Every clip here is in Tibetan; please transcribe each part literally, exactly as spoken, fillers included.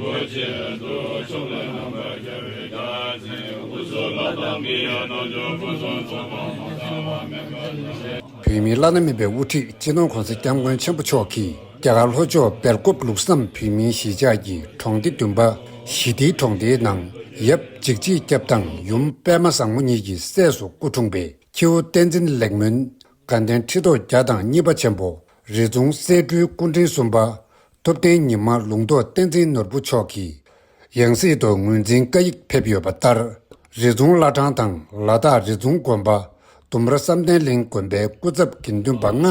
བོད་མིའི་བླ་ན་མེད་པའི་དབུ་ཁྲིད་སྤྱི་ནོར་༸གོང་ས་༸སྐྱབས་མགོན་ཆེན་པོ་མཆོག་གིས་རྒྱ་གར་ལྷོ་ཕྱོགས་སྦེལ་ཀོབ་ལུགས་བསམ་བོད་མིའི་གཞིས་ཆགས་ཀྱི་གྲོང་སྡེ་བདུན་པ་ཞི་བདེའི་གྲོང་སྡེའི་ནང་ཡབ་འཇིགས་བྱེད་སྐྱབས་དང་ཡུམ་པདྨ་བཟང་མོ་གཉིས་ཀྱི་སྲས་སུ་སྐུ་འཁྲུངས་པའི་ཁྱེའུ་བསྟན་འཛིན་ལེགས་སྨོན། དགའ་ལྡན་ཁྲི་ཐོག་བརྒྱ་དང་གཉིས་པ་ཆེན་པོ། རི་རྫོང་སྲས་སྤྲུལ་སྐུ་ཕྲེང་གསུམ་པ། ཐུབ་བསྟན་ཉི་མ་ལུང་རྟོགས་བསྟན་འཛིན་ནོར་བུ་མཆོག་གིས་ཡང་སྲིད་དུ་ངོས་འཛིན་བཀའ་ཡིག་ཕེབས་ཡོད་པ་ལྟར། རི་རྫོང་བླ་བྲང་དང་ལ་དྭགས་རི་རྫོང་དགོན་པ། ལྡུམ་ར་བསམ་གཏན་གླིང་དགོན་པའི་སྐུ་ཚབ་དགེ་འདུན་པ་ལྔ་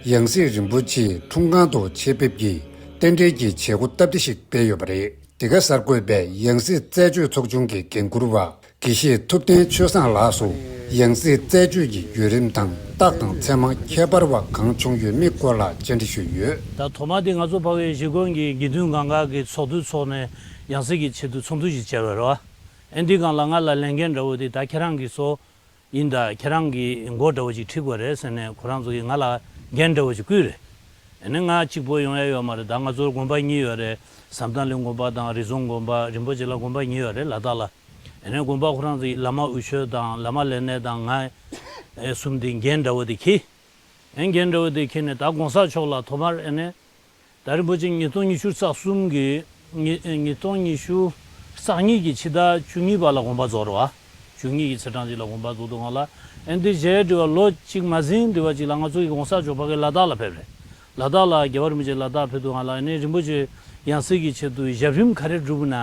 ཡང་སྲིད་རིན་པོ་ཆེའི་འཁྲུངས་ཁང་དུ་ཆེད་ཕེབས་ཀྱིས་རྟེན་འབྲེལ་གྱི་བྱེད་སྒོ་སྟབས་བདེ་ཞིག་སྤེལ་ཡོད་པ་རེད། འདི་ག་གསར་འགོད་པས་ཡང་སྲིད་རྩད་གཅོད་ཚོགས་ཆུང་གི་འགན་འཁུར་བ་དགེ་བཤེས་ཐུབ་བསྟན་ཆོས་བཟང་ལགས་སུ་ཡང་སྲིད་རྩད་གཅོད་ཀྱི་བརྒྱུད་རིམ་དང་རྟགས་དང་མཚན་མ་ཁྱད་པར་བ་གང་བྱུང་ཡོད་མེད་སྐོར་ལ་བཅར་འདྲི་ཞུས་ཡོད། ད་ཐོག་མ་དེ་ང་ཚོ་ཕ་གིའི་གཞིས་ཁོངས་ཀྱི་དགེ་འདུན་གང་ག་གི་ཚོགས་འདུ་ཚོགས་ནས་ཡང་སྲིད་ཀྱི་ཆེད་དུ་ཚོགས་འདུ་ཞིག་བྱས་པ་རེད་བ། ཨེ་འདི་སྒང་ལ་ང་ལ་ལས་འགན་འདྲ་བོ་དེ་ད་ཁྱེད་རང་གིས་བཟོ་ཡིན་ད། ཁྱེད་རང་གིས་འགོ་འདྲ་བོ་ཅིག་ཁྲིད་དགོས་རེད་ཟེར་ནས་ཁོ་རང་ཚོ་གིས་ང་ལ་འགན་འདྲ་བོ་ཅིག་བསྐུར་རེད། ཨ་ནི་ང་གཅིག་པོ་ཡོང་ཡ་ཡོད་མ་རེད། ད་ང་ཚོར་དགོན་པ་གཉིས་ཡོད་རེད། བསམ་གཏན་གླིང་དགོན་པ་དང་རི་རྫོང་དགོན་པ། རིན་པོ་ཆེ་ལ་དགོན་པ་གཉིས་ཡོད་རེད་ལ་དྭགས་ལ། ཨ་ནི་དགོན་པ་ཁོ་རང་ཚོའི་བླ་མ་དབུ་ཆོས་དང་བླ་མ་ལས་སྣེ་དང་ང་ཨེ་གསུམ་དེ་འགན་འདྲ་བོ་དེ་འཁྱེར། ཨེ་འགན་འདྲ་བོ་དེ་འཁྱེར་ནས་ད་གོང་ས་མཆོག་ལ་ཐོག་མར་ཨ་ནི་ད་རིན་པོ་ཆེ་ཉིས་སྟོང་ཉི་ཤུ་རྩ་གསུམ་གི་ཉི་ཉིས་སྟོང་ཉི་ཤུ་རྩ་གཉིས་ཀྱི་ཕྱི་ཟླ་བཅུ་གཉིས་པ་ལ་དགོངས་པ་རྫོགས་རེད་བ། བཅུ་གཉིས་ཀྱི་ཚེས་གྲངས་གཅིག་ལ་དགོངས་པ་རྫོགས་འདུག་གང་ལ། ཨེ་འདི་རྗེས་འབྲེལ་བ་ལོ་གཅིག་མ་ཟིན་འབྲེལ་བ་གཅིག་ལ་ང་ཚོ་གི་གོང་ས་མཆོག་ཕ་གི་ལ་དྭགས་ལ་ཕེབས་རེད། ལ་དྭགས་ལ་རྒྱལ་བ་རིན་པོ་ཆེ་ལ་དྭགས་ཕེབས་འདུག་གང་ལ། ཨེ་ནི་རིན་པོ་ཆེ་ཡང་སྲིད་ཀྱི་ཆེད་དུ་ཞབས་རིམ་ག་རེ་བསྒྲུབས་ན་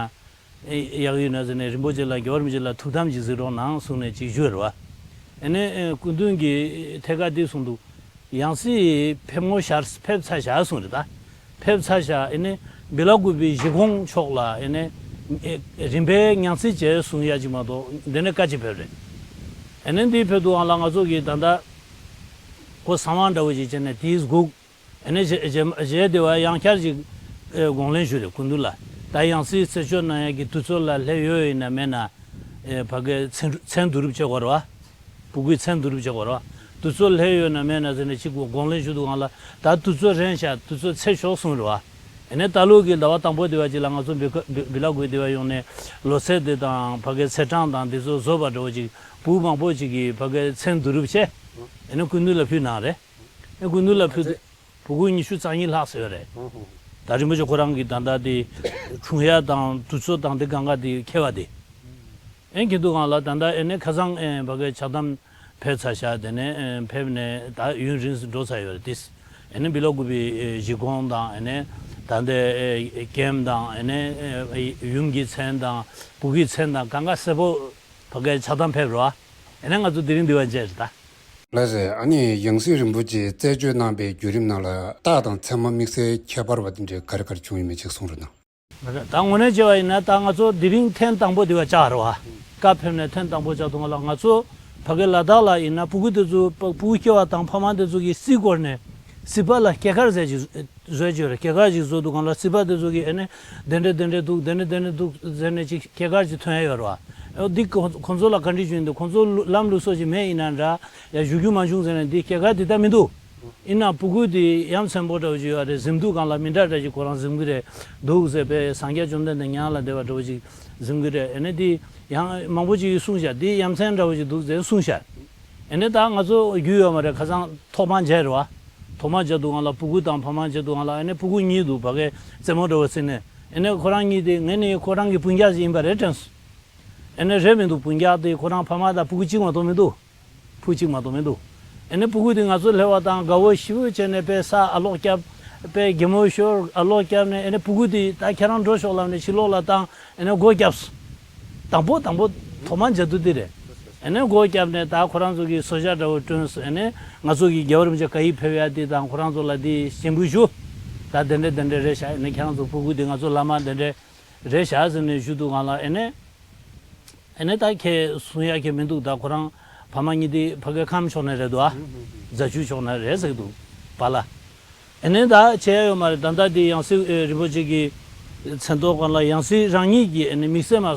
ཨེ་ཡག་ཡོད་ན་ཟེར་ནས་རིན་པོ་ཆེ་ལ་རྒྱལ་བ་རིན་པོ་ཆེ་ལ་ཐུགས་དམ་ཅིག་གཟིགས་རོགས་གནང་གསུངས་ནས་ཅིག་ཞུས་རེད་བ། ཨེ་ནི་ཨེ་སྐུ་མདུན་གྱིས་ཐད་ཀར་འདི་གསུངས་འདུག་ཡང་སྲིད་ཕེབས་ངོ་ཤར་ཕེབས་ཚར་བཞག་གསུངས་རེད་ད། ཕེབས་ཚར་བཞག་ཨེ་ནི་བི་ལ་ཀུ་པི་གཞིས་ཁོངས་ཕྱོགས་ལ་ཨེ་ནི་ཨེ་རིམ་པས་ཉམས་སྲིད་བྱས་གསུང་ཡ་ཅིག་མ་གཏོགས་འདི་ནས་བཀའ་ཅིག་ཕེབས་རེད། ཨེ་ནི་འདི་ཕེབས་འདུག་གང་ལ་ང་ཚོ་གིས་ད་ལྟ་ཁོ་གསང་བ་འདྲ་བོ་ཞིག་བྱས་ནས་དེས་སྒུག་ཨེ་ནི་རྗེས་རྗེས་རྗེས་དེ་བ་ཡང་བསྐྱར་ཅིག་ཨེ་དགོངས་ལེན་ཞུས་རེད་སྐུ་མདུན་ལ། ད་ཡང་སྲིད་རྩད་གཅོད་གནང་ཡ་གི་དུས་ཚོད་ལ་སླེབས་ཡོད་ཡིན་ན་མེད་ན་ཨེ་ཕ་གི་མཚན་མཚན་བསྡུ་རུབ་བྱེད་དགོས་རེད་བ། སྤུ་གུའི་མཚན་བསྡུ་རུབ་བྱེད་དགོས་རེད་བ། དུས་ཚོད་སླེབས་ཡོད་ན་མེད་ན་ཟེར་ནས་ཅིག་དགོངས་ལེན་ཞུ་འདུག་གང་ལ། ད་དུས་ཚོད་རན་ཤག་དུས་ཚོད་ཚེས་ཤོག་གསུངས་རེད་བ། ཨེ་ནས་ད་ལོ་གི་ཟླ་བ་དང་པོ་དེ་བ་ཅིག་ལ་ང་ཚོ་བི་ཁ་བི་བི་ལ་ཀུ་པི་དེ་བ་ཡོང་ནས་ལོ་ཚད་དེ་དང་ཕ་གི་ཚེས་གྲངས་དང་དེ་ཚོ་བཟོ་བ་འདྲ་བོ་ཅིག་བུ་མང་པོ་ཅིག་གིས་ཕ་གི་མཚན་བསྡུ་རུབ་བྱས། ཨེ་ནས་སྐུ་མདུན་ལ་ཕུལ་གནང་རེད། ཨེ་སྐུ་མདུན་ལ་ཕུལ་དུས་སྤུ་གུ་ཉི་ཤུ་རྩ་གཉིས་ལྷག་ཟེར་བ་རེད། ད་རིན་པོ་ཆེ་ཁོ་རང་གིས་ད་ལྟ་དེ་འཁྲུངས་ཡ་དང་དུས་ཚོད་དང་དེ་གང་ག་དེ་ཁེལ་བ་དེ། ཨེ་ཁེལ་དུས་སྒང་ལ་ད་ལྟ་ཨེ་ནས་ཁ་སང་ཨེ་ཕ་གི་ཕྱག་དམ་ཕེབས་ཚར་ཤག་དེ་ནས་ཨེ་ཕེབས་ནས་ད་ཡུན་རིང་སུ་འགྲོ་ཚར་ཡོད་རེད་དེ། ཨེ་ནས་བི་ལ་ཀུ་པི་ཨེ་གཞིས་ཁོངས་དང་ཨེ་ནས་ད་ལྟའི་ཨེ་ཀེམ་དང་ཨེ་ནས་ཨེ་ཡུམ་གྱི་མཚན་དང་བུ་གུའི་མཚན་དང་གང་ག་གསལ་པོ་ཕ་གི་ཕྱག་དམ་ཕེབས་རོགས། ཨེ་ནས་ང་ཚོ་དེ་རིང་འདི་བ་མཇལ་རེད་ད། ལགས་སེ། ཨ་ནི་ཡང་སྲིད་རིན་པོ་ཆེ་རྩད་གཅོད་གནང་པའི་བརྒྱུད་རིམ་ནང་ལ་རྟགས་དང་མཚན་མ་དམིགས་བསལ་ཁྱད་པར་བ་དེ་འདྲའི་ག་རེ་ག་རེ་བྱུང་ཡོད་མེད་ཅིག་གསུངས་རོགས་གནང་། ད་དངོས་གནས་བྱས་པ་ཡིན་ན་ད་ང་ཚོ་དེ་རིང་ཐེངས་དང་པོ་དེ་བ་བཅར་རེད་བ། བཀའ་ཕེབས་ནས་ཐེངས་དང་པོ་བཅར་དུས་སྒང་ལ་ང་ཚོ་ཕ་གི་ལ་དྭགས་ལ་ཡིན་ན་སྤུ་གུ་དེ་ཚོ་སྤུ་གུ་སྐྱེ་བ་དང་ཕ་མ་དེ་ཚོ་གིས་རྩིས་སྐོར་ནས་རྩིས་པ་ལ་སྐྱེས་སྐར་ཟེར་ཅིག་བཟོས་ཀྱི་ཡོད་རེད། སྐྱེས་སྐར་ཅིག་བཟོ་དུས་སྒང་ལ་རྩིས་པ་དེ་ཚོ་གིས་ཨེ་ནས་དེ་འདྲ་དེ་འདྲ་འདུག་དེ་འདྲ་དེ་འདྲ་འདུག་ཟེར་ནས་ཅིག་སྐྱེས་སྐར་ཅིག་ཐོན་ཡ་ཡོད་རེད་བ། ཨོ་འདི་ཁོ་ཁོང་ཚོ་ལ་བཀའ་འདྲི་ཞུ་ཡིན་འདུག་ཁོང་ཚོ་ལམ་ལུགས་སྲོལ་ཅིག་མེད་ཡིན་ན་འདྲ། ཡ་བཞུགས་རྒྱུ་མ་བྱུང་ཟེར་ནས་འདི་སྐྱེས་སྐར་འདི་ལྟ་མི་འདུག་ཡིན་ན་སྤུ་གུ་འདི་ཡ་མཚན་པོ་འདྲ་བོ་ཅིག་ཡོད་རེད། གཟིམ་དུས་སྒང་ལ་མི་འདྲ་འདྲ་ཅིག་ཁོ་རང་གཟིམ་གི་རེད་འདུག་ཟེར་པས། སངས་རྒྱས་བཅོམ་ལྡན་འདས་མྱ་ངན་ལས་འདས་པ་འདྲ་བོ་ཅིག་གཟིམ་གི་རེད། ཨེ་ནས་འདི་ཡང་མང་པོ་ཅིག་གིས་གསུངས་བཞག་འདི་ཡ་མཚན་འདྲ་བོ་ཅིག་འདུག་ཟེར་གསུངས་བཞག་ཨེ་ནས་ད་ང་ཚོ་རྒྱུས་ཡོད་མ་རེད། ཁ་སང་ཐོག་མ་མཇལ་རེད་བ། ཐོག་མ་མཇལ་དུས་སྒང་ལ་སྤུ་གུ་དང་ཕ་མ་མཇལ་དུས་སྒང་ལ་ཨེ་ནས་སྤུ་གུ་གཉིས་འདུག་ཕ་གིའི་རྩེད་མོ་འདྲ་བོ་རྩེ་ནས། ཨེ་ནས་ཁོ་རང་གཉིས་དེ་ངས་ནི་ཁོ་རང་གི་སྤུན་ཀྱག་ཅིག་ཡིན་པ་རེད་དྲན་སོང་། ཨེ་ནས་རེད་མི་འདུག་སྤུན་ཀྱག་དེ་ཁོ་རང་ཕ་མ་དང་སྤུ་གུ་གཅིག་མ་གཏོགས་མི་འདུག་བུ་གཅིག་མ་གཏོགས་མི་འདུག་ཨེ་ནས་སྤུ་གུ་དེ་ང་ཚོ་སླེབས་པ་དང་དགའ་བོ་ཞེ་པོ་བྱས་ནས་དཔེ་ས་ཨ་ལོག་བརྒྱབ། དཔེ་གད་མོ་ཤོར་ཨ་ལོག་བརྒྱབ་ནས། ཨེ་ནས་སྤུ་གུ་དེ་ད་ཁྱེད་རང་འགྲོ་ཤོག་ལབ་ནས་ཕྱི་ལོགས་ལ་བཏང་། ཨེ་ནས་སྒོ་བརྒྱབ་སོང་། དང་པོ་དང་པོ་ཐོག་མ་མཇལ་དུས་དེ་རེད། ཨེ་ནས་སྒོ་བརྒྱབ་ནས་ད་ཁོ་རང་ཚོ་གིས་གསོལ་ཇ་འདྲ་བོ་བསྐྲུན་སོང་། ཨེ་ནས་ང་ཚོ་གིས་རྒྱལ་བ་རིན་པོ་ཆེ་བཀའ་ཡིག་ཕེབས་ཡ་དེ་དང་ཁོ་རང་ཚོ་ལ་དེ་ཞལ་འབུལ་ཞུ། ད་དེ་འདྲ་དེ་འདྲ་རེད་ཤག་ཨེ་ནས་ཁྱེད་རང་ཚོ་སྤུ་གུ་དེ་ང་ཚོ་བླ་མ་དེ་འདྲ་རེད་ཤག་ཟེར་ནས་ཞུ་དུས་སྒང་ལ། ཨེ་ནས་ཨེ་ནས་ད་ཁྱེད་གསུང་ཡ་ཁྱེད་མི་འདུག་ད་ཁོ་རང་ཕ་མ་གཉིས་དེ་ཕ་གི་ཁམས་ཕྱོགས་ནས་རེད་འདུག་ཨ། རྫ་ཆུ་ཕྱོགས་ནས་རེད་ཟེར་གི་འདུག་པཱ་ལགས། ཨེ་ནས་ད་བྱས་ཡ་ཡོད་མ་རེད། ད་ལྟ་དེ་ཡང་སྲིད་ཨེ་རིན་པོ་ཆེ་གི་མཚན་ཐོག་སྒང་ལ་ཡང་སྲིད་རང་ཉིད་ཀྱི་ཨེ་ནས་དམིགས་བསལ་མ་ཨེ་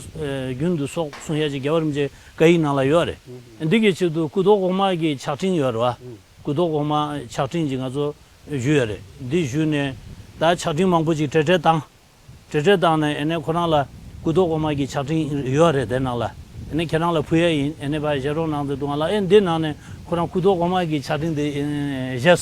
རྒྱུན་དུ་སོགས་གསུང་ཡ་ཅིག་རྒྱལ་བ་རིན་པོ་ཆེ་བཀའ་ཡིག་ནང་ལ་ཡོད་རེད། འདི་གི་ཆེད་དུ་སྐུ་ཐོག་གོང་མ་གི་ཕྱག་ཕྲེང་ཡོད་རེད་བ། སྐུ་ཐོག་གོང་མ་ཕྱག་ཕྲེང་ཅིག་ང་ཚོ་ཞུས་ཡོད་རེད། འདི་ཞུས་ནས་ད་ཕྱག་ཕྲེང་མང་པོ་ཅིག་གྲལ་གྲལ་བཏང་། གྲ་སྒྲིག་བཏང་ནས་ཨེ་ནས་ཁོ་རང་ལ་སྐུ་ཐོག་གོང་མ་གི་ཕྱག་ཕྲེང་ཡོད་རེད། དེ་ནང་ལ་ཨེ་ནས་ཁྱེད་རང་ལ་ཕུལ་ཡ་ཡིན། ཨེ་ནས་ཕར་བཞག་རོགས་གནང་ཟེར་དུས་ང་ལ་ཨེ་འདི་ནང་ནས་ཁོ་རང་སྐུ་ཐོག་གོང་མ་གི་ཕྱག་ཕྲེང་དེ་ཨེ་བཞག་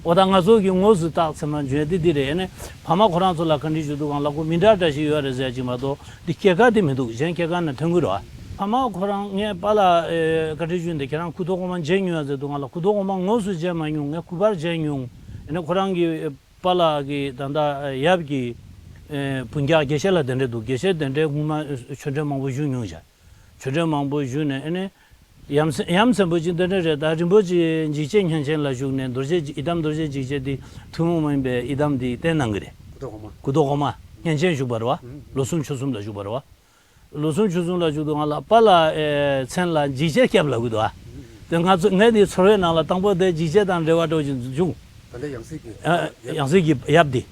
འོ་ད་ང་ཚོ་གི་དངོས་སུ་རྟགས་མཚན་མ་འཇོན་འདི་འདི་རེད། ཨེ་ནས་ཕ་མ་ཁོ་རང་ཚོ་ལ་བཀའ་འདྲི་ཞུ་དུས་སྒང་ལ་ཁོ་མི་འདྲ་འདྲ་ཞིག་ཡོད་རེད་ཟེར་ཅིག་མ་གཏོགས་འདི་སྐྱེས་སྐར་དེ་མི་འདུག་གཞན་སྐྱེས་སྐར་ནས་ཐོན་གི་རེད་བ། ཕ་མ་ཁོ་རང་ངའི་པཱ་ལགས་ཨེ་བཀའ་འདྲི་ཞུས་འདི་ཁྱེད་རང་སྐུ་ཐོག་གོང་མ་མཇལ་མྱོང་ཡ་ཟེར་དུས་སྒང་ལ་སྐུ་ཐོག་གོང་མ་དངོས་སུ་མཇལ་མ་མྱོང་། ངས་སྐུ་པར་མཇལ་མྱོང་། ཨེ་ནས་ཁོ་རང་གི་པཱ་ལགས་ཀྱི་ད་ལྟ་ཡབ་ཀྱི་ཨེ་སྤུན་ཀྱག་དགེ་བཤེས་ལགས་དེ་འདྲ་འདུག་དགེ་བཤེས་དེ་འདྲའི་སྔོན་མ་ཆོས་འབྲེལ་མང་པོ་ཞུས་མྱོང་བྱ། ཆོས་འབྲེལ་མང་པོ་ཞུས་ནས་ཨེ་ནས་ཡ་མཚན་ཡ་མཚན་པོ་ཅིག་འདི་འདྲ་རེད། ད་རིན་པོ་ཆེ་འཇིགས་བྱེད་མཉེན་ཆེན་ལ་བཞུགས་ནས་རྡོ་རྗེ་ཡི་དམ་རྡོ་རྗེ་འཇིགས་བྱེད་དེ་ཐུན་མོང་མ་ཡིན་པའི་ཡི་དམ་དེ་བསྟན་གནང་གི་རེད། སྐུ་ཐོག་གོང་མ་སྐུ་ཐོག་གོང་མ་མཉེན་ཆེན་བཞུགས་པ་རེད་བ། ལོ་གསུམ་ཕྱོགས་གསུམ་ལ་བཞུགས་པ་རེད་བ། ལོ་གསུམ་ཕྱོགས་གསུམ་ལ་བཞུགས་དུས་ང་ལ་པཱ་ལགས་ཨེ་མཚན་ལ་འཇིགས་བྱེད་སྐྱབས་ལབ་གི་འདུག་ཨ། དེ་ང་ཚོ་ངས་དེ་ཚོར་བའི་ནང་ལ་དང་པོ་དེ་འཇིགས་བྱེད་དང་འབྲེལ་བ་འདྲ་བོ་ཅིག་བྱུང་། ད་ལྟ་ཡང་སྲིད་ཀྱི་ཨ་ཡང་སྲིད་ཀྱི་ཡབ་དེ།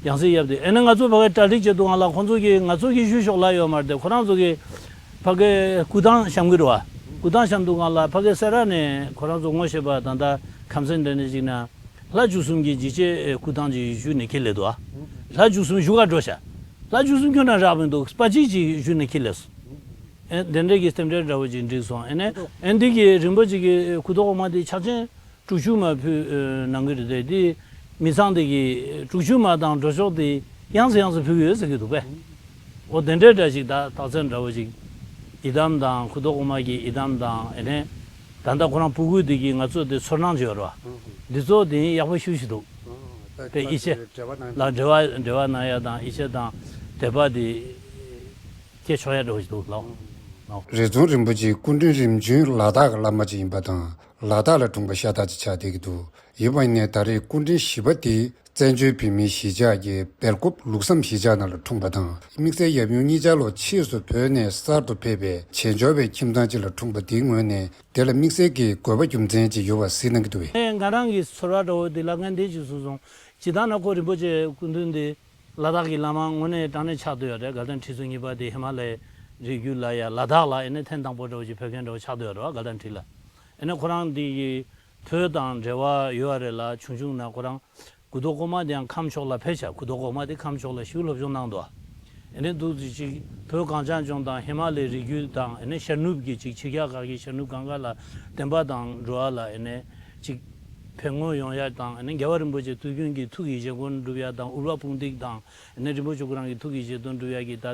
ཡང་སྲིད་ཡབ་དེ་ཨེ་ནས་ང་ཚོ་ཕ་གིར་གྲ་སྒྲིག་བྱེད་དུས་ང་ལ་ཁོང་ཚོ་གིས་ང་ཚོ་གི་བཞུགས་ཤོག་ལབ་ཡོད་མ་རེད་དེ། ཁོ་རང་ཚོ་གིས་ཕ་གིར་སྐུ་ཐང་བཤམས་གི་རེད་བ། སྐུ་ཐང་བཤམས་དུས་ང་ལ་ཕ་གིར་སེ་ར་ནས་ཁོ་རང་ཚོ་ངོ་ཤེས་པ་ད་ལྟ་ཁམས་ཚན་འདྲ་ནས་ཅིག་ན། ལྷ་བཅུ་གསུམ་གྱི་འཇིགས་བྱེད་སྐུ་ཐང་ཅིག་བཞུགས་ནས་ཁྱེར་སླེབས་འདུག་ཨ། ལྷ་བཅུ་གསུམ་བཞུགས་ག་འགྲོ་ཤག་ལྷ་བཅུ་གསུམ་ཁྱོན་ནས་རག་མི་འདུག་པ་ཅིག་ཅིག་བཞུགས་ནས་ཁྱེར་སླེབས་སོང་། ཨེ་དེ་འདྲའི་གི་རྟེན་འབྲེལ་འདྲ་བོ་ཅིག་འགྲིག་སོང་། ཨེ་ནས་ཨེ་འདི་གི་རིན་པོ་ཆེ་གི་སྐུ་ཐོག་གོང་མ་དེ་ཕྱག་ཆེན་དྲུག་ཅུ་མ་ཕུལ་ཨེ་གནང་གི་རེད་དེ། དེ་མི་ཚང་དེ་གི་དྲུག་ཅུ་མ་དང་འགྲོ་ཕྱོགས་དེ་ཡང་སེ་ཡང་སེ་ཕུལ་གི་ཡོད་ཟེར་གི་འདུག་པས། འོ་དེ་འདྲའི་འདྲ་ཞིག་ད་རྟགས་མཚན་འདྲ་བོ་ཞིག་ཡི་དམ་དང་སྐུ་ཐོག་གོང་མ་གི་ཡི་དམ་དང་ཨེ་ནས་ད་ལྟ་ཁོ་རང་སྤུ་གུ་དེ་གིས་ང་ཚོ་དེ་ཚོར་སྣང་བྱེད་རོགས། འདི་ཚོ་དེ་ཡག་པོ་ཤུགས་ཤིག་འདུག་ད་པའི་ཡིད་ཆེས་འབྲེལ་བ་གནང་ལ་འབྲེལ་བ་འབྲེལ་བ་གནང་ཡ་དང་ཡིད་ཆེས་དང་དད་པ་དེ་སྐྱེ་ཆོག་ཡ་འདྲ་བོ་ཞིག་འདུག་ལགས། རི་རྫོང་རིན་པོ་ཆེ་སྐུ་ཕྲེང་རིམ་བྱོན་ལ་དྭགས་ཀྱི་བླ་མ་ཅིག་ཡིན་པ་དང་། ལ་དྭགས་ལ་འཁྲུངས་པ་ཤ་སྟག་ཅིག་ཆགས་བསྡད་ཀྱི་འདུག་ཡིན་པ་ཡིན་ནའི་ད་རེས་སྐུ་ཕྲེང་བཞི་པ་དེ་བཙན་བྱོལ་བོད་མིའི་གཞིས་ཆགས་ཀྱི་སྦེལ་ཀོབ་ལུགས་བསམ་གཞིས་ཆགས་ནང་ལ་འཁྲུངས་པ་དང་། དམིགས་བསལ་ཡབ་ཡུམ་གཉིས་ཆར་ལོ་ཕྱིས་སུ་བོད་ནས་གསར་དུ་ཕེབས་པའི་བྱེས་འབྱོར་པའི་ཁྱིམ་ཚང་ཅིག་ལ་འཁྲུངས་པ་དེའི་ངོས་ནས་དེ་ལ་དམིགས་བསལ་གྱི་དགོས་པ་རྒྱུ་མཚན་ཅིག་ཡོད་པ་གཟིགས་གནང་གི་འདུག་པས། ངས་ང་རང་གི་ཚོར་བ་འདྲ་བོ་འདི་ལ་ངས་འདི་ཅིག་གསུངས་སོང་། ཇི་ལྟར་ན་ཁོ་རིན་པོ་ཆེ་སྐུ་མདུན་འདི་ལ་དྭགས་ཀྱི་བླ་མ་དངོས་གནས་དྲང་གནས་ཆགས་བསྡད་ཡོད་རེད། དགའ་ལྡན་ཁྲི་ཟུར་གཉིས་པ་དེ་ཧི་མ་ལ་ཡའི་རི་རྒྱུད་ལ་ཡ་ལ་དྭགས་ལ་ཨེ་ནས་ཐེངས་དང་པོ་འདྲ་བོ་ཅིག་ཕེབས་མཁན་འདྲ་བོ་ཆགས་བསྡད་ཡོད་རེད་བ། དགའ་ལྡན་ཁྲི་ལ་ཨེ་ནས་ཁོ་རང་འདི་གི་བོད་དང་འབྲེལ་བ་ཡོད་རེད་ལ། ཆུང་ཆུང་ན་ཁོ་རང་སྐུ་ཐོག་གོང་མ་དེ་ཡང་ཁམས་ཕྱོགས་ལ་ཕེབས་ཤག་སྐུ་ཐོག་གོང་མ་དེ་ཁམས་ཕྱོགས་ལ་ཞིབ་སློབ་སྦྱོང་གནང་འདུག་ཨེ་ནས་འདུག་ཅིག་བོད་གངས་ཅན་ལྗོངས་དང་ཧི་མ་ལའི་རི་རྒྱུད་དང་ཨེ་ནས་ཤར་ནུབ་ཀྱི་ཅིག་ཕྱི་རྒྱལ་ཁག་གི་ཤར་ནུབ་གངས་དཀར་ལ་བསྟན་པ་དང་འགྲོ་བ་ལ་ཨེ་ནས་ཅིག་ཕན་ངོ་ཡོང་ཡ་དང་ཨེ་ནས་རྒྱལ་བ་རིན་པོ་ཆེ་དུས་རྒྱུན་གྱི་ཐུགས་ཀྱི་བཞེད་དགོངས་འགྲུབ་ཡ་དང་། ཨུར་བ་དཔུང་སྡེ་དང་ཨེ་ནས་རིན་པོ་ཆེ་ཁོ་རང་གི་ཐུགས་ཀྱི་བཞེད་དོན་འགྲུབ་ཡ་གི་ད་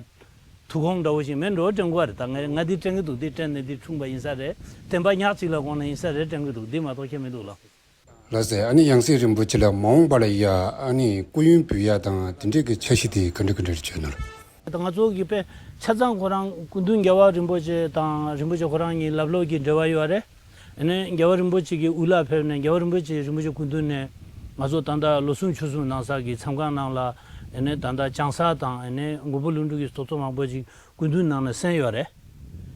ཐུགས་དགོངས་འདྲ་བོ་ཞིག་མེད་འགྲོ་དྲན་གི་བ་རེད། ད་ངས་ང་འདི་དྲན་གི་འདུག་འདི་དྲན་ནས་འདི་འཁྲུངས་པ་ཡིན་ས་རེད། བསྟན་པ་ཉག་གཅིག་ལ་དགོངས་ནས་ཡིན་ས་རེད་དྲན་གི་འདུག་འདི་མ་གཏོགས་ཁྱད་མི་འདུག་ལགས། ལགས་སེ། ཨ་ནི་ཡང་སྲིད་རིན་པོ་ཆེ་ལ་མ་འོངས་པ་ལ་ཡ་ཨ་ནི་སྐུ་ཡོན་འབུལ་ཡ་དང་དེ་འདྲའི་གི་འཆར་གཞི་དེ་ག་འདྲ་ག་འདྲ་རེད་བྱས་ན་ལ། ད་ང་ཚོ་གི་དཔེ་ཆ་ཚང་ཁོ་རང་སྐུ་མདུན་རྒྱལ་བ་རིན་པོ་ཆེ་དང་རིན་པོ་ཆེ་ཁོ་རང་གཉིས་ལབ་ལོག་གི་འབྲེལ་བ་ཡོད་རེད། ཨ་ནི་རྒྱལ་བ་རིན་པོ་ཆེ་གི་དབུ་བླ་ཕེབས་ནས་རྒྱལ་བ་རིན་པོ་ཆེ་རིན་པོ་ཆེ་སྐུ་མདུན་ནས་ང་ཚོ་ད་ལྟ་ལོ་གསུམ་ཕྱོགས་གསུམ་གནང་ས་གི་མཚམས་ཁང་ནང་ལ་ཨ་ནི་ད་ལྟ་བྱང་ས་དང་ཨ་ནི་མགོན་པོ་ཀླུ་སྒྲུབ་ཀྱི་ཐོག་ཚོ་མང་པོ་ཅིག་སྐུ་མདུན་ནང་ནས་གསན་ཡོད་རེད།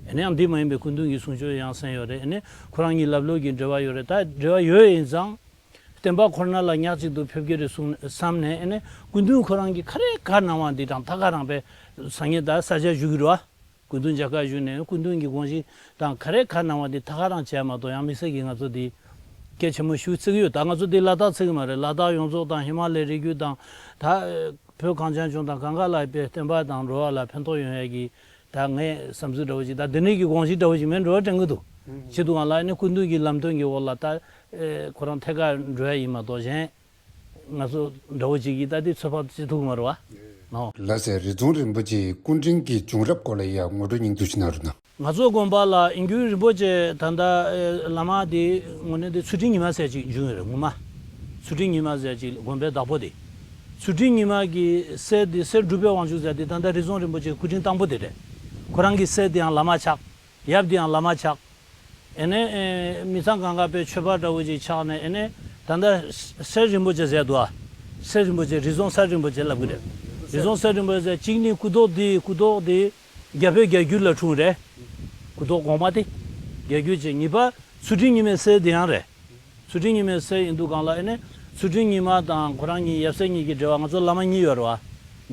ཨེ་ནས་ཡང་འདི་མ་ཡིན་པའི་སྐུ་མདུན་གྱི་གསུང་ཆོས་ཡང་གསན་ཡོད་རེད། ཨེ་ནས་ཁོ་རང་གཉིས་ལབ་ལོག་གི་འབྲེལ་བ་ཡོད་རེད། ད་འབྲེལ་བ་ཡོད་ཡིན་ཙང་། བསྟན་པ་ཁོ་ན་ལ་ཉག་གཅིག་ཏུ་ཕེབས་ཀྱི་རེད་གསུངས་བསམ་ནས། ཨེ་ནས་སྐུ་མདུན་ཁོ་རང་གིས་ག་རེ་ག་གནང་བ་འདི་དང་ཐད་ཀ་རང་པའི་སང་ཉིན་ད་ས་ཆ་བཞུགས་ཀྱི་རེད་བ། སྐུ་མདུན་མཇལ་ཁ་ཞུས་ནས་སྐུ་མདུན་གྱི་དགོངས་གཞི་དང་ག་རེ་ག་གནང་བ་འདི་ཐད་ཀ་རང་བྱས་མ་གཏོགས་ཡང་དམིགས་བསལ་གྱི་ང་ཚོ་འདི་སྐད་ཆེན་མོ་ཞུ་རྩིས་ཀྱི་ཡོད། ད་ང་ཚོ་འདི་ལ་དྭགས་རྩིས་ཀྱི་མ་རེད། ལ་དྭགས་ཡོངས་རྫོགས་དང་ཧི་མ་ལའི་རི་རྒྱུད་དང་ད། བོད་གངས་ཅན་ལྗོངས་དང་གང་ག་ལ་དཔེ་བསྟན་པ་དང་འགྲོ་བ་ལ་ཕན་ཐོགས་ཡོང་ཡ་གི་ད་ངས་བསམ་ཚུལ་འདྲ་བོ་ཅིག་ད་འདི་ནས་ཀྱི་དགོངས་གཞི་འདྲ་བོ་ཅིག་མེད་འགྲོ་བ་དྲན་གི་འདུག་ཨུམ། བྱེད་དུས་ང་ལ་ནི་སྐུ་མདུན་གྱི་ལམ་སྟོན་གྱི་འོག་ལ་ད་ཨེ་ཁོ་རང་ཐད་ཀར་འགྲོ་ཡ་ཡིན་མ་གཏོགས་གཞན་ང་ཚོ་འདྲ་བོ་ཅིག་གིས་ད་དེ་ཚོད་དཔག་བྱེད་ཐུབ་ཀྱི་མ་རེད་བ། ནོ། ལགས་སེ། རི་རྫོང་རིན་པོ་ཆེའི་སྐུ་ཕྲེང་གི་བྱུང་རབས་སྐོར་ལ་ཡང་ངོ་སྤྲོད་སྙིང་བསྡུས་ཤིག་གནང་རོགས་གནང་། ང་ཚོ་དགོན་པ་ལ་ཨིན་སྐྱུར་རིན་པོ་ཆེ་ད་ལྟ་ཨེ་བླ་མ་དེ་དངོས་གནས་དེ་ཚུལ་ཁྲིམས་ཉི་མ་ཟེར་ཅིག་བྱུང་ཡོད་རེད། ངོ་མ་ཚུལ་ཁྲིམས་ཉི་མ་ཟེར་ཅིག་དགོན་པའི་བདག་པོ་དེ། ཚུལ་ཁྲིམས་ཉི་མ་གི་སྲས་དེ་སྲས་སྒྲུབ་པའི་དབང་ཕྱུག་ཟེར་དེ་ད་ལྟ་རི་རྫོང་རིན་པོ་ཆེ་སྐུ་ཕྲེང་དང་པོ་དེ་རེད། ཁོ་རང་གི་སྲས་དེ་ཡང་བླ་མ་ཆགས། ཡབ་དེ་ཡང་བླ་མ་ཆགས། ཨེ་ནས་ཨེ་མི་ཚང་གང་ག་པའི་ཆོས་པ་འདྲ་བོ་ཅིག་ཆགས་ནས་ཨེ་ནས་ད་ལྟ་སྲས་རིན་པོ་ཆེ་ཟེར་འདུག་ཨ། སྲས་རིན་པོ་ཆེ་རི་རྫོང་སྲས་རིན་པོ་ཆེ་ལབ་གི་རེད། རི་རྫོང་སྲས་རིན་པོ་ཆེ་གཅིག་ནི་སྐུ་ཐོག་དེ་སྐུ་ཐོག་དེ་རྒྱ་བོད་རྒྱ་རྒྱུད་ལ་འཁྲུངས་རེད། སྐུ་ཐོག་གོང་མ་དེ་རྒྱ་རྒྱུད་ཅིག་གཉིས་པ་ཚུལ་ཁྲིམས་ཉི་མའི་སྲས་དེ་ཡང་རེད། ཚུལ་ཁྲིམས་ཉི་མའི་སྲས་ཡིན་དུས་སྒང་ལ་ཨེ་ནས་ཚུལ་ཁྲིམས་ཉི་མ་དང་ཁོ་རང་གཉིས་ཡབ་སྲས་གཉིས་ཀྱི་འབྲེལ་བ། ང་ཚོ་བླ་མ་གཉིས་ཡོད་རེད་བ།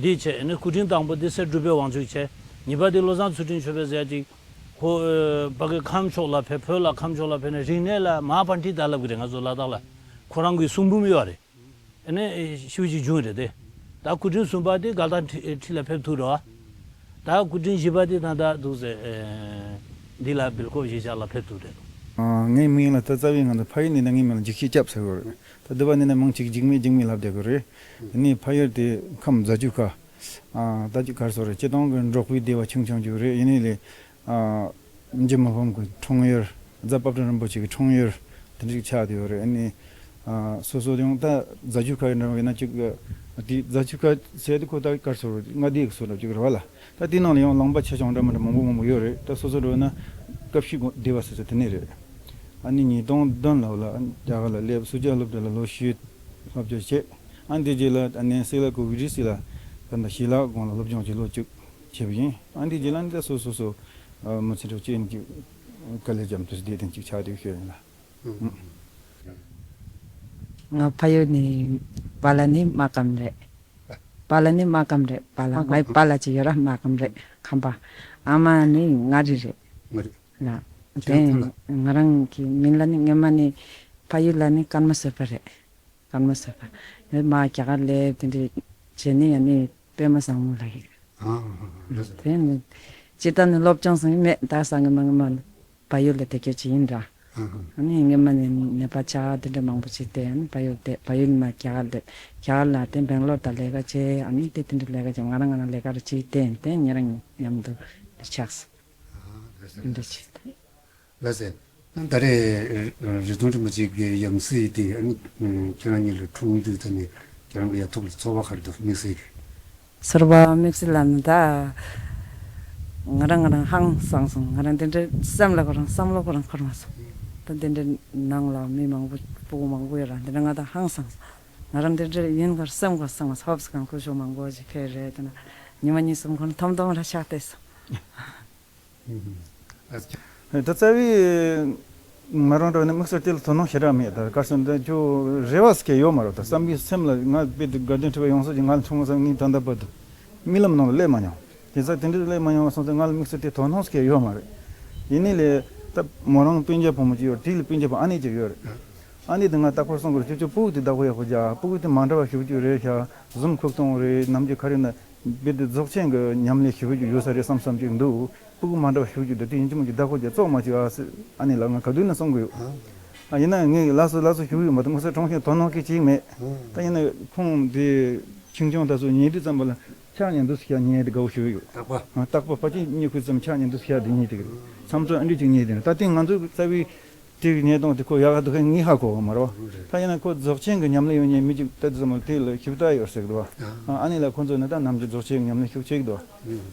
འདི་བྱས་ཨེ་ནས་སྐུ་ཕྲེང་དང་པོ་འདི་སྲས་སྒྲུབ་པའི་དབང་ཕྱུག་བྱས། གཉིས་པ་འདི་བློ་བཟང་ཚུལ་ཁྲིམས་ཆོས་འཕེལ་ཟེར་ཅིག་ཁོ་ཨེ་ཕ་གི་ཁམས་ཕྱོགས་ལ་ཕེབས། བོད་ལ་ཁམས་ཕྱོགས་ལ་ཕེབས་ནས་རིག་གནས་ལ་མ་ཧཱ་པཎྜི་ཏ་ལབ་གི་རེད། ང་ཚོ་ལ་དྭགས་ལ་ཁོ་རང་གི་གསུང་འབུམ་ཡོད་རེད། ཨེ་ནས་ཤུལ་ཅིག་བྱུང་རེད་དེ། ད་སྐུ་ཕྲེང་གསུམ་པ་དེ་དགའ་ལྡན་ཁྲི་ཁྲི་ལ་ཕེབས་ཐུབ་རེད་བ། ད་སྐུ་ཕྲེང་བཞི་པ་དེ་ད་ལྟ་འདུག་ཟེར། འདི་ལ་སྦེལ་ཀོབ་གཞིས་ཆགས་ལ་ཕེབས་ཐུབ་རེད། ཨ། ངའི་མིང་ལ་ད་རྩ་བའི་ང་ཚོ་ཕ་ཡུལ་ནས་ན་ངའི་མིང་ལ་འཇིགས་བྱེད་སྐྱབས་ཟེར་གྱི་ཡོད་རེད། ད་འདི་པ་ནས་ན་མང་ཅིག་འཇིགས་མེད་འཇིགས་མེད་ལབ་བསྡད་ཀྱི་རེད། དེ་ནས་ཕ་ཡུལ་དེ་ཁམས་རྫ་ཆུ་ཁ། ཨ། ད་ཅིག་ག་རེ་ཟེར་རེད། སྤྱིར་བཏང་གི་འབྲོག་པའི་སྡེ་བ་ཆུང་ཆུང་ཅིག་རེད། ཡིན་ནའི་ལས། ཨ། འཇུ་མི་ཕམ་གྱི་འཁྲུངས་ཡུལ། རྫ་དཔལ་སྤྲུལ་རིན་པོ་ཆེ་གི་འཁྲུངས་ཡུལ་དེ་འདྲ་ཅིག་ཆགས་བསྡད་ཡོད་རེད། ཨ་ནི། ཨ། སོ་སོ་ཡང་ད་རྫ་ཆུ་ཁ་ཡི་འདྲ་བ་ཡིན་ན་ཅིག་དེ་རྫ་ཆུ་ཁ་ཟེར་དེ་ཁོ་ད་ག་རེ་ཟེར་རེད། མངའ་སྡེ་གི་སོ་འདྲ་ཅིག་རེད་བ་ལ། ད་དེ་ནང་ལ་ཡང་ལུང་པ་ཆེ་ཆུང་འདྲ་མི་འདྲ་མང་པོ་མང་པོ་ཡོད་རེད། ད་སོ་སོ་འདྲ་བ་ན་ཀ་བཤད་སྡེ་བ་ཟེར་ཚོ་དེ་ནས་རེད། ཨ་ནི་ཉིས་སྟོང་བདུན་ལོ་ལ་རྒྱ་གར་ལ་སླེབས། སུ་ཇཱ་སློབ་གྲྭ་ལ་ལོ་བཞི་སློབ་སྦྱོང་བྱས། ཨ་ནི་དེ་རྗེས་ལ་ཨ་ནི་སི་ལ་ཀོ་བི་ཌི་སི་ལ་ད་ལྟ་ཞི་ལ་དགོན་ལ་སློབ་སྦྱོང་བྱས། ལོ་བཅུ་བྱས་པ་ཡིན། ཨ་ནི་དེ་རྗེས་ལ་ཨ་ནི་ད་སོ་སོ་སོ་མི་ཚེ་གྲོགས་ཅན་གྱི་དཀའ་ལས་བརྒྱབ་འདུག་དེ་དེ་ཅིག་ཆགས་བསྡད་ཤོད་ཡིན་ལ། ང་ཕ་ཡུལ་ནི་པཱ་ལགས་ནི་སྨར་ཁམས་རེད། པཱ་ལགས་ནི་སྨར་ཁམས་རེད། པཱ་ལགས། ང་ཡི་པཱ་ལགས་ཅིག་ཡོད་ར། སྨར་ཁམས་རེད། ཁམས་པ། ཨ་མ་ནི་མངའ་རིས་རེད། མངའ་རིས། ལ། ཁྱེད་དེ་རང་ཕ་ལ། ང་རང་གི་མིང་ལ་ནི་སྔོན་མ་ནི་ཕ་ཡུལ་ལ་ནི་ཀརྨ་བཟོད་པ་རེད། ཀརྨ་བཟོད་པ། ཡང་མ་རྒྱ་གར་སླེབས། དེ་འདྲ་བྱས་ནས་ཡང་ནི་པད་མ་བཟང་མོ་ལ་ཡིན། ཨ། ལགས་སོ། དེ་ནི་སྤྱིར་བཏང་ནི་སློབ་སྦྱོང་སོང་ཡིན་མེད། ད་སང་གི་མང་གི་མ་ནི་བལ་ཡུལ་ལ་བསྡད་རྒྱུ་ཅིག་ཡིན་ར། ཨ་ནི་སྔོན་མ་ནས་ནད་པ་ཆགས་དེ་འདྲ་མང་པོ་ཅིག་བསྡད། ཨ་ནི་བལ་ཡུལ་བསྡད། བལ་ཡུལ་མ་རྒྱ་གར་སླེབས། རྒྱ་གར་ལ་དེ་སྦེང་ལོར་དང་ལས་ཀ་བྱས། ཨ་ནི་དེ་དེ་འདྲ་ལས་ཀ་བྱས། ང་རང་ང་རང་ལས་ཀ་རུ་ཅིག་བསྡད། དེ་ཉེ་རང་མཉམ་དུ་ཆགས་སོང་། ཨ། ལགས་སོ། འདི་བྱས། ལགས་སོ། ད་རེས་རི་ཐུང་རིན་པོ་ཆེ་གི་ཡང་སྲིད་དེ། ཨ་ནི་ཁྱེད་རང་གཉིས་ལ་འཁྲུངས་དུས་ད་ནི་ཁྱེད་རང་གི་ཡ་ཐུགས་ལ་ཚོར་བ་ག་རེ་འདུག། དམིགས་བསལ་གྱི། ཚོར་བ་དམིགས་བསལ་ལ་ནི་ད་ང་རང་ང་རང་ཧང་སངས་སོང་། ང་རང་དེ་འདྲ་སེམས་ལ་ཁོ་རང་བསམ་བློ་ཁོ་རང་འཁོར་མ་སོང་། ད་དེ་འདྲ་ནང་ལ་མི་མང་པོ་སྤུ་གུ་མང་པོ་ཡོད་ར། དེ་འདྲ་ང་ད་ཧང་སངས་སོང་། ང་རང་དེ་འདྲ་ཡིན་གར་སེམས་ག་སངས་སོང་། ཧོབ་སི་གང་སྐུ་ཞོགས་མང་པོ་ཞིག་ཕེབས་རེད། དེ་ན་ཉི་མ་གཉིས་གསུམ་ཁོ་ན་ཐོམ་ཐོམ་ར་ཆགས་བསྡད་སོང་། ད་རྩ་བའི་ང་རང་འདྲ་བ་ནི་དམིགས་བསལ་དེ་ལ་དོ་སྣང་ཞེ་དྲག་མེད། ད་གར་སོང་ད་ཁྱོད་རེ་བ་སྐྱེ་ཡོད་མ་རེད། ད་བསམ་པའི་སེམས་ལ་ང་དཔེ་དེ་དགའ་ལྡན་ཁྲི་པ་ཡོང་ས་ཅིག་ང་ལ་འཁྲུངས་ས་ངའི་ད་ལྟ་བར་དུ་རྨི་ལམ་ནང་ལ་སླེབས་མ་མྱོང་། དེ་ཚ་དེ་འདྲ་སླེབས་མ་མྱོང་བ་སོང་ཙང་ང་ལ་དམིགས་བསལ་དེ་དོ་སྣང་སྐྱེ་ཡོད་མ་རེད། ཡིན་ནའི་ལས་ད་མོ་རང་སྤུན་ཀྱག་བུ་མོ་ཅིག་ཡོད། དེ་ལ་སྤུན་ཀྱག་བུ་ཨ་ནེ་ཅིག་ཡོད་རེད། ཨ་ནེ་དེ་ང་རྟག་པར་གསུང་གི་རེད། ཁྱོད་ཚོ་སྤུ་གུ་དེ་བདག་པོ་ཡག་པོ་རྒྱག། སྤུ་གུ་དེ་མ་འདྲ་བ་ཞེ་པོ་ཅིག་རེད་ཤག། འཛུམ་ཁུག་གཏོང་རེད། ནམ་རྒྱུན་ག་རེ་ན་རྦད་དེ་རྫོགས་ཆེན་གྱི་ཉམས་ལེན་ཞེ་པོ་ཅིག་ཡོད་ས་རེད་བསམ་བསམ་ཅིག་འདུག། སྤུ་གུ་མ་འདྲ་བ་ཞེ་པོ་ཅིག་འདུག། དེ་ཡིན་གཅིག་མིན་གཅིག་བདག་པོ་རྒྱག་བཙོག་མ་བྱེད་ཨ་ཟེར་ཨ་ནེ་ལ་ང་ག་དུས་ན་གསུང་གི་ཡོད། ཨ། ཡིན་ན་ངས་ལགས་སོ་ལགས་སོ་ཞུ་གི་ཡོད་མ་གཏོགས་དམིགས་བསལ་དྲང་གནས་དོ་སྣང་སྐྱེ་ཅིག་མེད། ད་ཡིན་ན་ཁོང་དེ་ཆུང་ཆུང་ད་སོ་ཉལ་དུས་ཙམ་པ་ལ་ཕྱག་ཉལ་འདུག་ཟེར་ཡ་ཉལ་དེ་དགའ་བོ་ཞུ་གི་ཡོད། རྟག་པ། ཨ། རྟག་པ་ཕལ་ཆེར་གཉིད་ཁུག་ཙམ་ཕྱག་ཉལ་འདུག་ཟེར་ཡ་དེ་ཉལ་དེ་གི་རེད། མཚམས་མཚམས་ཨ་འདྲ་ཅིག་ཉལ་དེ་རེད། ད་དེ་ང་ཚོ་རྩ་བའི་དེ་གི་ཉལ་སྟངས་དེ་ཁོ་ཡག་ག་འདུག་ག་ངས་ཧ་གོ་གི་མ་རེད་བ། ད་ཡིན་ན་ཁོ་རྫོགས་ཆེན་གྱི་ཉམས་ལེན་ཡོད་མཁན་མི་གཅིག་ལྟ་དུས་ཙམ་པ་ལ་དེ་ལ་ཞིབ་ལྟ་ཡོད་ཟེར་གི་འདུག་བ། ཨ་ནེ་ལ་ཁོ་ཚོ་ནི་ད་ནམ་རྒྱུན་རྫོགས་ཆེན་གྱི་ཉམས་ལེན་ཞེ་པོ་བྱེད་ཀྱི་འདུག་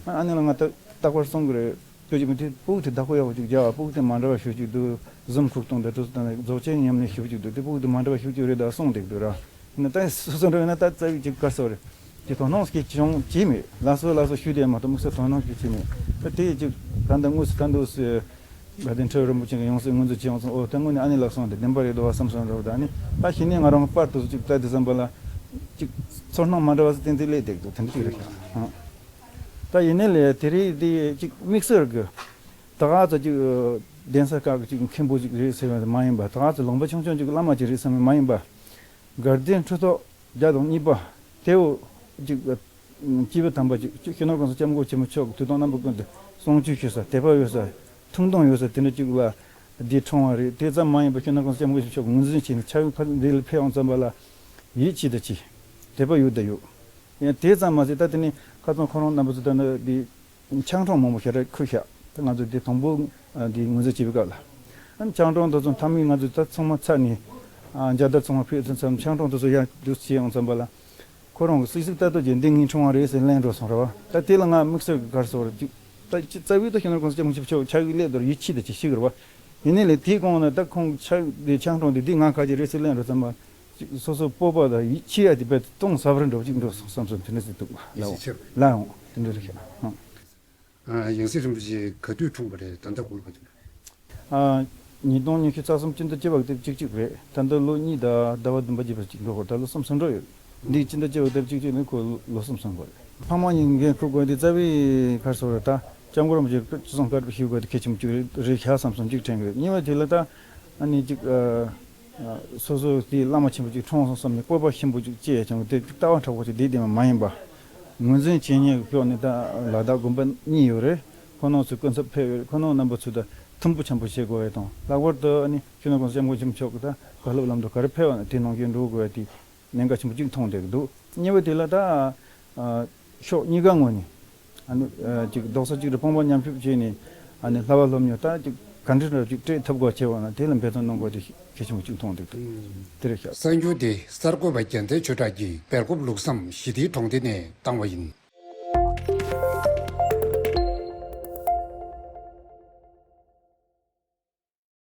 བ། ཨ་ནེ་ལ་ང་ད་རྟག་པར་གསུང་གི་རེད། ཁྱོད་ཀྱིས་མི་དེ་སྤུ་གུ་དེ་བདག་པོ་ཡག་པོ་ཅིག་རྒྱག་པ། སྤུ་གུ་དེ་མ་འདྲ་བ་ཞེ་པོ་ཅིག་འདུག། འཛུམ་ཁུག་གཏོང་དེ་དུས་སུ་ད་ནི་རྫོགས་ཆེན་ཉམས་ལེན་ཞེ་པོ་ཅིག་འདུག། དེ་སྤུ་གུ་དེ་མ་འདྲ་བ་ཞེ་པོ་ཅིག་རེད་ད་གསུངས་བསྡད་འདུག་ར། ཡིན་ན་ད་སོ་སོ་འདྲ་ཡིན་ན་ད་རྩ་བའི་ཅིག་ག་རེ་ཟེར་རེད། དེ་དོ་སྣང་སྐྱེ་ཅུང་བྱས་མེད། ལགས་སོ་ལགས་སོ་ཞུས་དེ་མ་གཏོགས་དམིགས་བསལ་དོ་སྣང་སྐྱེ་བྱས་མེད། ད་དེ་ཅིག་ད་ལྟ་དངོས་སུ་ད་འདུག་སེ་དགའ་ལྡན་ཁྲི་རིན་པོ་ཆེ་གི་ཡང་སྲིད་ངོས་འཛིན་བྱས་ཡོང་ཙང་། ཨོ་ད་དངོས་གནས་ཨ་ནེ་ལགས་གསུངས་དེ་བདེན་པ་རེད་འདུག་བ་བསམ་སོང་འདྲ་བོ། ད་ཨ་ནི་ད་གཞི་ནས་ང་རང་པར་དུ་ཅིག་ལྟ་དུས་ཙམ་པ་ལ་ཅིག་ཚོར་སྣང་མ་འདྲ་བ་ཞིག་ཏན་ཏན་སླེབས་བསྡད་འདུག། དེ་འདྲ་ཅིག་རེད་ཤག། ཨང་། ད་ཡིན་ནའི་ལས་དེ་རིང་འདི་ཅིག་དམིགས་བསལ་གྱི་ད་ག་ཚོད་ཅིག་གདན་ས་ཁག་གི་ཅིག་མཁན་པོ་ཅིག་རེད་ཟེར་བ་མ་ཡིན་པ། ད་ག་ཚོད་ལུང་པ་ཆུང་ཆུང་ཅིག་གི་བླ་མ་ཅིག་རེད་བསམ་བ་མ་ཡིན་པ། དགའ་ལྡན་ཁྲི་ཐོག་བརྒྱ་དང་གཉིས་པ་དེའོ་ཅིག་སྤྱི་པའི་དམ་པ་ཅིག་སྤྱི་ནོར་གོང་ས་སྐྱབས་མགོན་ཆེན་པོ་མཆོག་གི་ཐུགས་དམ་རྣམ་པ་ཀུན་ཏུ་གསུང་ཆོས་ཞུ་ས། དད་པ་ཡོད་ས། ཐུགས་འདུན་ཡོད་ས་དེ་འདྲ་ཅིག་ལ་འདི་འཁྲུངས་པ་རེད། དེ་ཙམ་མ་ཡིན་པར་སྤྱི་ནོར་གོང་ས་སྐྱབས་མགོན་ཆེན་པོ་མཆོག་གི་ངོས་འཛིན་བྱས་ནས་ཕྱག་ཕ་འདི་ལ་ཕེབས་ཡོང་ཙམ་པ་ལ་ཡིད་ཆེས་དང་བྱས། དད་པ་ཡོད་དང་ཡོད། ཡང་དེ་ཙམ་མ་ཟད་ད་དེ་ནས་ཁ་སང་ཁོ་རང་རྣམ་པ་ཚོ་ད་ནི་འདི་ཆང་གྲོང་མང་པོ་ཞེ་དྲག་ཁུར་ཤག། ད་ང་ཚོ་འདི་དང་པོ་འདི་ངོས་འཛིན་བྱེད་པའི་སྐབས་ལ། ཨ་ནི་ཆང་གྲོང་དེ་ཚོ་མཐའ་མའི་ང་ཚོ་ད་ཚང་མ་ཚར་ནས་མཇལ་དར་ཚང་མ་ཕུལ་ཚར་ཙམ། ཆང་གྲོང་དེ་ཚོ་ཡར་འདུག་བྱས་ཡོང་ཙམ་པ་ལ། ཁོ་རང་གི་སིག་སིག་ལྟ་རྟོག་གྱིས་འདི་ངའི་འཁྲུངས་པ་རེད་ཟེར་ལན་འགྲོ་སོང་རེད་བ། ད་དེ་ལ་ང་དམིགས་བསལ་གྱི་ག་རེ་ཟེར་བ་རེད། ད་རྩ་བའི་ད་སྤྱི་ནོར་གོང་ས་སྐྱབས་མགོན་ཆེན་པོ་མཆོག་ཕྱག་གི་སླེབས་དུས་ཡིད་ཆེས་དང་བྱེད་ཤེས་ཀྱི་རེད་བ། ཡིན་ནའི་ལས་དེའི་གོང་ན་ད་ཁོང་ཕྱག་དེ་ཆང་གྲོང་དེ་འདི་ང་ག་ཅི་རེད་ཟེར་ལན་འགྲོ་ཙམ་པ། སོ་སོ་སྤོབས་པ་དང་ཡིད་ཆེས་ཡ་དེ་རྦད་དེ་སྟོང་ཟད་པ་རེ་འགྲོ་གཅིག་འགྲོ་སོང་བསམ་སོང་། དེ་འདྲ་ཟེར་འདུག་ལའོ། ལའོ། དེ་འདྲ་རེད་ཤག། ཡང་སྲིད་རིན་པོ་ཆེ་ག་དུས་འཁྲུངས་པ་རེད། ད་ལྟ་གུ་ལ་ག་དུས། ཨ། ཉིས་སྟོང་ཉི་ཤུ་རྩ་གསུམ་སྤྱི་ཟླ་བཅུ་པ་དེ་གཅིག་གཅིག་རེད། ད་ལྟ་ལོ་གཉིས་དང་ཟླ་བ་བདུན་པ་བརྒྱད་པ་གཅིག་འགྲོ་གི་རེད། ད་ལོ་གསུམ་ཟིན་འགྲོ་ཡོད། འདི་སྤྱི་ཟླ་བཅུ་པ་དེ་གཅིག་གཅིག་ནི་ཁོ་ལོ་གསུམ་ཟིན་གོ་རེད། ཕ་མ་གཉིས་འགན་འཁུར་དགོས་འདི་རྩ་བའི་ག་རེ་ཟེར་བ་རེད། ད་སྐྱབས་མགོན་རིན་པོ་ཆེ་སྤྱི་བསང་བཀའ་སྒྲུབ་ཞུ་དགོས་དེ་གལ་ཆེན་པོ་གཅིག་རེད་ཤག་བསམ་སོང་། གཅིག་དྲན་གི་རེད། གཉིས་པ་དེ་ལ་ད་ཨ་ནི་གཅིག་ཨ། སོ་སོ་དེའི་བླ་མ་ཆེན་པོ་ཅིག་འཁྲུངས་སོང་བསམ་ནས་སྤོབས་པ་ཆེན་པོ་ཅིག་སྐྱེས་ཀྱང་དེ་ལྟ་བ་དྲག་པོ་ཅིག་བསྡད་བསྡད་མ་མ་ཡིན་པ། ངོས་འཛིན་བྱེད་མཁན་གྱི་ཕྱོགས་ནས་ད་ལ་དྭགས་དགོན་པ་གཉིས་ཡོད་རེད། ཁོ་རང་ཚོའི་སྐུ་ཚབ་ཕེབས་ཡོད་རེད། ཁོ་རང་རྣམ་པ་ཚོས་ད་མཐུན་པོ་ཆེན་པོ་བྱེད་དགོས་ཡོད་དང་། ལྷག་པར་དུ་ཨ་ནི་སྤྱི་ནོར་༸གོང་ས་༸སྐྱབས་མགོན་ཆེན་པོ་མཆོག་གིས་ད་བཀའ་སློབ་ལམ་དུ་ག་རེ་ཕེབས་པ་ན་དེ་ནང་བཞིན་འགྲོ་དགོས་ཡ་དེ་གནད་འགག་ཆེན་པོ་གཅིག་མཐོང་བསྡད་ཀྱི་འདུག་གཉིས་པ་དེ་ལ་ད་ཕྱོགས་གཉིས་ཀ་ངོས་ནས་ཨ་ནི་ཅིག་རྡོག་རྩ་གཅིག་ཏུ་དཔུང་པ་མཉམ་གཤིབ་བྱས་ནས་ཨ་ནི་བསླབ་པ་སློབ་གཉེར་ད་ཅིག་ག་འདྲ་འདྲ་ཅིག་སྤྲད་ཐུབ་དགོས་བྱས་པ་ན་དེ་ལ་འབད་བརྩོན་གནང་དགོས་དེ་གལ་ཆེན་པོ་གཅིག་མཐོང་བསྡད་ཀྱི་འདུག་དེ་རེད་ཤག་གསར་འགྱུར་དེ་གསར་འགོད་པ་རྒྱལ་མཚན་ཆོས་གྲགས་ཀྱིས་སྦེལ་ཀོབ་ལུགས་བསམ་ཞི་བདེའི་གྲོང་སྡེ་ནས་བཏང་བ་ཡིན།